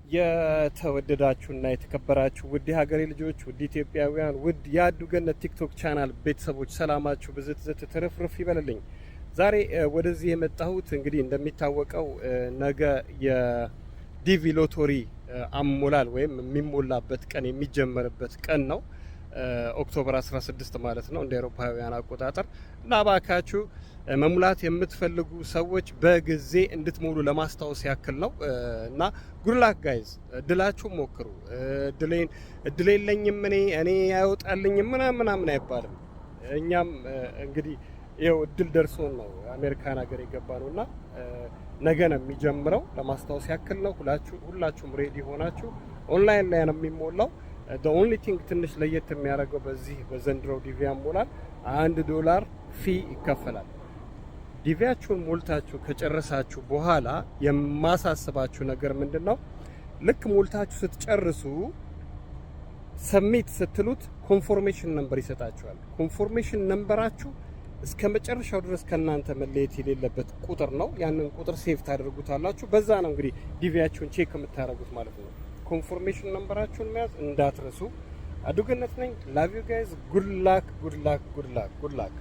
የተወደዳችሁና የተከበራችሁ ውድ የሀገሬ ልጆች፣ ውድ ኢትዮጵያውያን፣ ውድ የአዱ ገነት ቲክቶክ ቻናል ቤተሰቦች፣ ሰላማችሁ ብዝት ዝት ትርፍርፍ ይበልልኝ። ዛሬ ወደዚህ የመጣሁት እንግዲህ እንደሚታወቀው ነገ የዲቪ ሎቶሪ አሞላል ወይም የሚሞላበት ቀን የሚጀመርበት ቀን ነው። October 16 ማለት ነው እንደ አውሮፓውያን አቆጣጠር። እና እባካችሁ መሙላት የምትፈልጉ ሰዎች በጊዜ እንድትሞሉ ለማስታወስ ያክል ነው። እና good luck guys፣ እድላችሁ ሞክሩ። እድሌን እድል የለኝም፣ እኔ አይወጣልኝም ምናምን ምናምን አይባልም። እኛም እንግዲህ ይኸው እድል ደርሶን ነው አሜሪካን ሀገር የገባ ነው። እና ነገ ነው የሚጀምረው፣ ለማስታወስ ያክል ነው። ሁላችሁም ready ሆናችሁ ኦንላይን ላይ ነው የሚሞላው። Only thing ትንሽ ለየት የሚያደርገው በዚህ በዘንድሮው ዲቪ አሞላል $1 fee ይከፈላል። ዲቪያችሁን ሞልታችሁ ከጨረሳችሁ በኋላ የማሳስባችሁ ነገር ምንድን ነው? ልክ ሞልታችሁ ስትጨርሱ submit ስትሉት confirmation number ይሰጣችኋል። Confirmation number ኣችሁ እስከ መጨረሻው ድረስ ከእናንተ መለየት የሌለበት ቁጥር ነው። ያንን ቁጥር save ታደርጉታላችሁ። በዛ ነው እንግዲህ ዲቪያችሁን check የምታደርጉት ማለት ነው። Confirmation number ኣችሁን መያዝ እንዳትረሱ። አዱገነት ነኝ። Love you guys። Good luck, good luck, good luck, good luck።